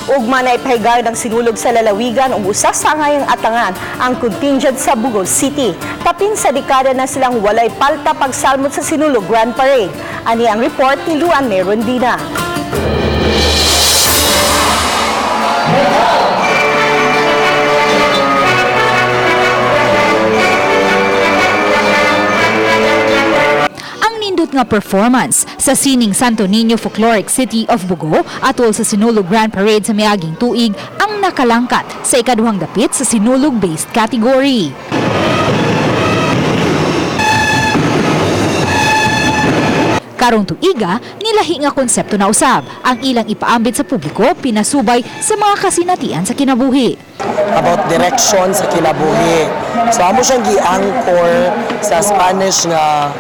Ugma na ipahigayon ang Sinulog sa lalawigan ug usa sa angayang atangan ang contingent sa Bogo City. Kapin sa dekada na silang walay palta pagsalmot sa Sinulog Grand Parade. Ani ang report ni Luan Merondina. Ang nindot nga performance sa sining Santo Niño Folkloric City of Bogo atol sa Sinulog Grand Parade sa miaging tuig ang nakalangkat sa ikaduhang dapit sa Sinulog-based category. Karong tuiga, nilahi nga konsepto na usab ang ilang ipaambit sa publiko pinasubay sa mga kasinatian sa kinabuhi. About direction sa kinabuhi. So amo siyang gi-anchor sa Spanish nga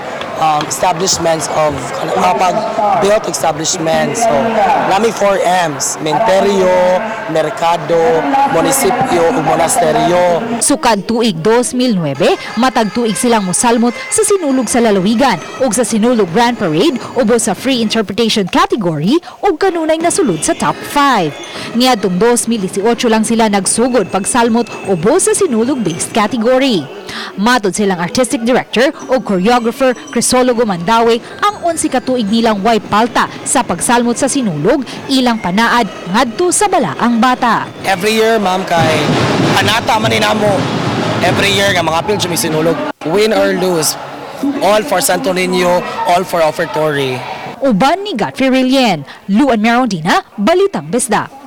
establishments of kapag built establishments. So nami 4 M's: Menterio, Mercado, Municipio ug Monasterio. Sukad tuig 2009, matag tuig silang mosalmot sa Sinulog sa lalawigan ug sa Sinulog Grand Parade ubos sa Free Interpretation category ug kanunay nasulod sa top 5. Niadtong 2018 lang sila nagsugod pagsalmot ubos sa Sinulog-based category. Matod silang artistic director o choreographer Crisologo Mandawe, ang 11 ka tuig nilang way palta sa pagsalmot sa Sinulog, ilang panaad ngadto sa balaang bata. Every year, ma'am, kay anata man ni namo. Every year nga mga apil mi Sinulog. Win or lose, all for Santo Niño, all for offertory. Uban ni Godfrey Relien, Luan Merondina, Balitang Bisdak.